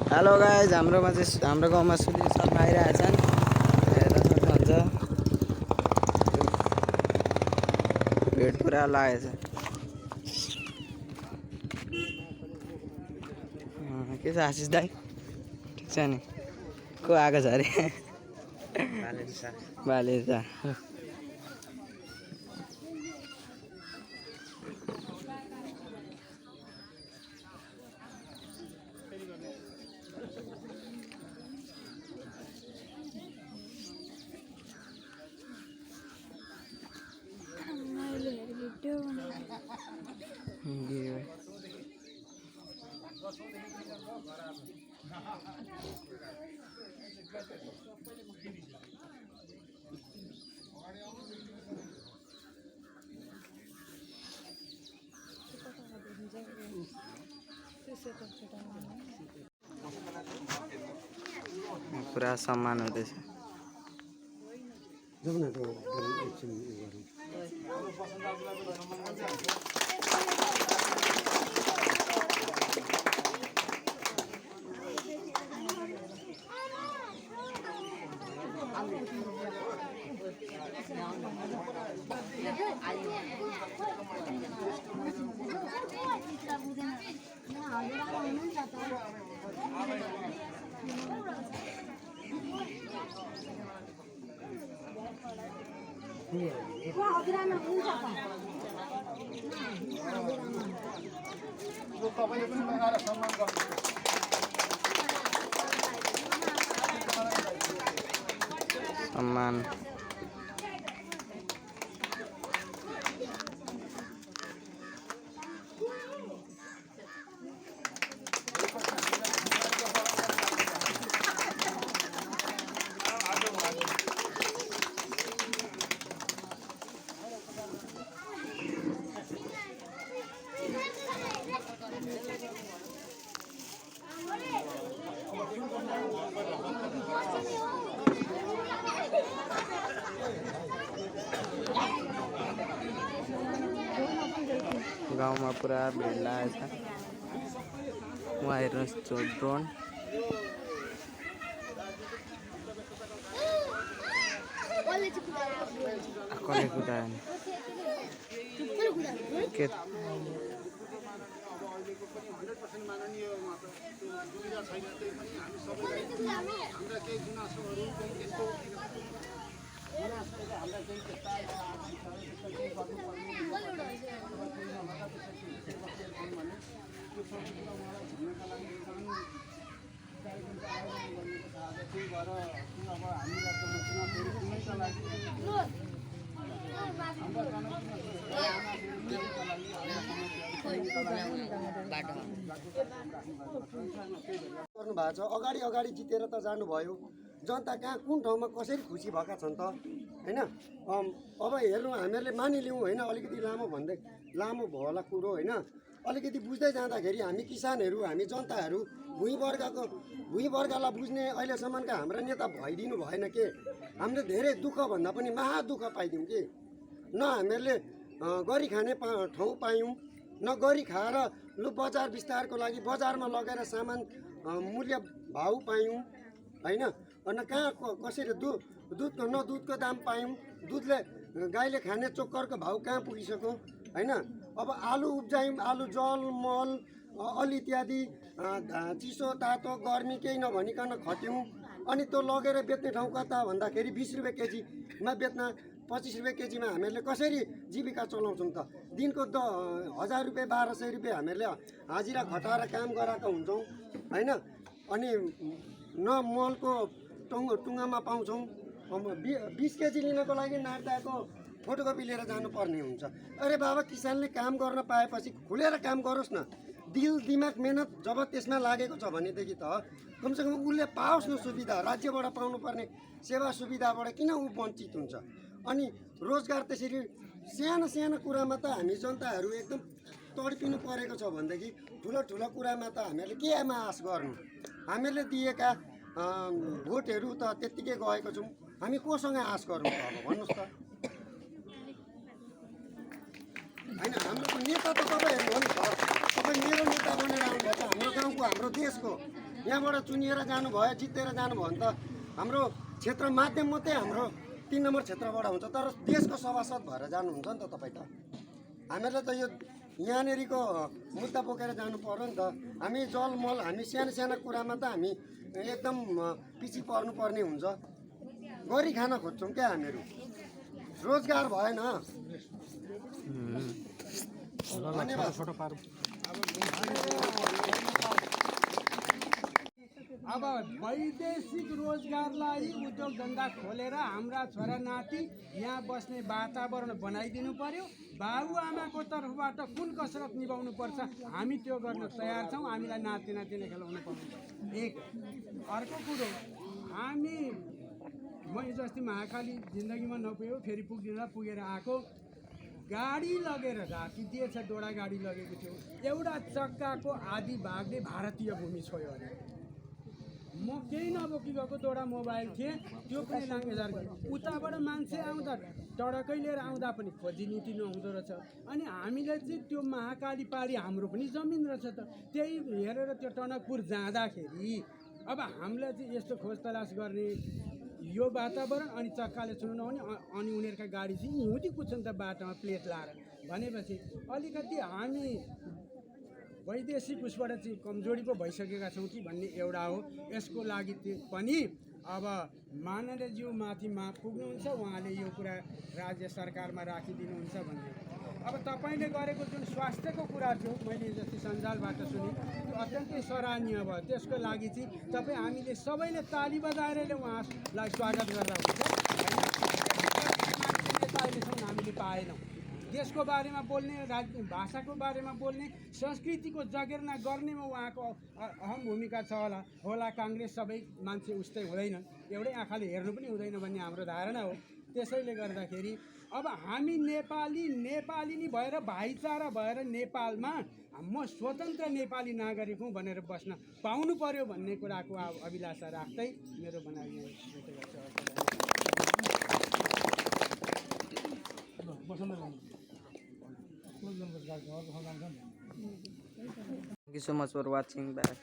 Hello guys, हाम्रो गाउँमा सुली सब आइरहेछन्। हेर्न सक्नुहुन्छ, भिड पुरा लागेछ। के छ आशिष दाई? ठिक छ नि? को आएको छ अरे? बालेन्सा। पुरा सम्मान हुँदैछ। सम्मान गाउँमा पुरा भिड लागेछ। उहाँ हेर्नुहोस् ड्रोन। कसले कुदायो नि? के गर्नु भएको छ। अगाडि अगाडि जितेर त जानुभयो। जनता कहाँ कुन ठाउँमा कसरी खुसी भएका छन् त हैन? अब हेर्नु, हामीहरूले मानिलिउँ होइन, अलिकति लामो भयो होला कुरो होइन। अलिकति बुझ्दै जाँदाखेरि हामी किसानहरू, हामी जनताहरू, भुइँ वर्गलाई बुझ्ने अहिलेसम्मका हाम्रा नेता भइदिनु भएन के? हामीले धेरै दुःख भन्दा पनि महा दुःख पाइदिउँ कि न हामीहरूले गरी खाने ठाउँ पायौँ, न गरी खाएर लु बजार विस्तारको लागि बजारमा लगेर सामान मूल्य भाउ पायौँ होइन। न कहाँ कसरी दुधको दाम पायौँ, दुधले गाईले खाने चोक्करको भाउ कहाँ पुगिसक्यो होइन। अब आलु उब्जायौँ, आलु जल मल अलि इत्यादि चिसो तातो गर्मी केही नभनिकन खट्यौँ। अनि त्यो लगेर बेच्ने ठाउँ कता भन्दाखेरि 20 रुपियाँ केजीमा बेच्न 25 रुपियाँ केजीमा हामीहरूले कसरी जीविका चलाउँछौँ त? दिनको 1000 रुपियाँ 1200 रुपियाँ हामीहरूले हाजिरा खटाएर काम गराएका हुन्छौँ होइन। अनि न मलको टुङ्गामा पाउँछौँ। 20 केजी लिनको लागि नाड्दाको फोटोकपी लिएर जानुपर्ने हुन्छ। अरे बाबा, किसानले काम गर्न पाएपछि खुलेर काम गरोस् न। दिल दिमाग मेहनत जब त्यसमा लागेको छ भनेदेखि त कमसेकम उसले पाओस् न सुविधा। राज्यबाट पाउनुपर्ने सेवा सुविधाबाट किन ऊ वञ्चित हुन्छ? अनि रोजगार त्यसरी सानो सानो कुरामा त हामी जनताहरू एकदम तडपिनु परेको छ भनेदेखि ठुलो ठुलो कुरामा त हामीहरूले केमा आश गर्नु? हामीहरूले दिएका भोटहरू त त्यत्तिकै गएको छौँ। हामी कोसँग आश गर्नु त? अब भन्नुहोस् त होइन। हाम्रो नेता त तपाईँ हेर्नु हो नि त, तपाईँ मेरो नेता बनेर आउनुभएको छ, हाम्रो गाउँको, हाम्रो देशको। यहाँबाट चुनिएर जानुभयो जितेर जानुभयो भने त हाम्रो क्षेत्र माध्यम मात्रै हाम्रो 3 नम्बर क्षेत्रबाट हुन्छ, तर देशको सभासद भएर जानुहुन्छ नि त तपाईँ त। हामीहरूले त यो यहाँनिरको मुद्दा बोकेर जानु पर्यो नि त। हामी जलमल हामी साना साना कुरामा त हामी एकदम पछि पर्नुपर्ने हुन्छ। गरी खान खोज्छौँ क्या हामीहरू, रोजगार भएन। अब वैदेशिक रोजगारलाई उद्योग धन्दा खोलेर हाम्रा छोरा नाति यहाँ बस्ने वातावरण बनाइदिनु पर्यो। बाबुआमाको तर्फबाट कुन कसरत निभाउनु पर्छ हामी त्यो गर्न तयार छौँ। हामीलाई नाति नातिना खेलाउनु पर्छ। एक अर्को कुरो, हामी म हिजोअस्ति महाकाली जिन्दगीमा नपुग्यो, फेरि पुगेर आएको। गाडी लगेर राखिदिएछ, डोडा गाडी लगेको थियो। एउटा चक्काको आधी भागले भारतीय भूमि छोयो अरे। म केही नबोकी गएको डोडा मोबाइल थिएँ, त्यो पनि लाङ्गेजार गरेँ। उताबाट मान्छे आउँदा टडकै लिएर आउँदा पनि खोजी नीति नहुँदो रहेछ। अनि हामीले चाहिँ त्यो महाकाली पारी हाम्रो पनि जमिन रहेछ त, त्यही हेरेर त्यो टनकपुर जाँदाखेरि अब हामीलाई चाहिँ यस्तो खोज तलास गर्ने यो वातावरण अनि चक्काले छुनु नहुने, अनि उनीहरूका गाडी चाहिँ हिउँदी कुद्छन् त बाटोमा प्लेट लाएर भनेपछि अलिकति हामी वैदेशिक उसबाट चाहिँ कमजोरी पो भइसकेका छौँ कि भन्ने एउटा हो। यसको लागि पनि अब माननीयज्यू माथिमा पुग्नुहुन्छ, उहाँले यो कुरा राज्य सरकारमा राखिदिनुहुन्छ भन्ने। अब तपाईँले गरेको जुन स्वास्थ्यको कुरा थियो, मैले जस्तै सञ्जालबाट सुने, त्यो अत्यन्तै सराहनीय भयो। त्यसको लागि चाहिँ तपाईँ हामीले सबैले ताली बजाएर उहाँलाई स्वागत गर्दा हुन्छ। अहिलेसम्म हामीले पाएनौँ। देशको बारेमा बोल्ने, राज्य भाषाको बारेमा बोल्ने, संस्कृतिको जगेर्ना गर्नेमा उहाँको अहम भूमिका छ होला। काङ्ग्रेस सबै मान्छे उस्तै हुँदैनन्, एउटै आँखाले हेर्नु पनि हुँदैन भन्ने हाम्रो धारणा हो। त्यसैले गर्दाखेरि अब हामी नेपाली नै भएर भाइचारा भएर नेपालमा म स्वतन्त्र नेपाली नागरिक हुँ भनेर बस्न पाउनु पर्यो भन्ने कुराको अभिलाषा राख्दै मेरो भनाइ Thank you so much for watching back.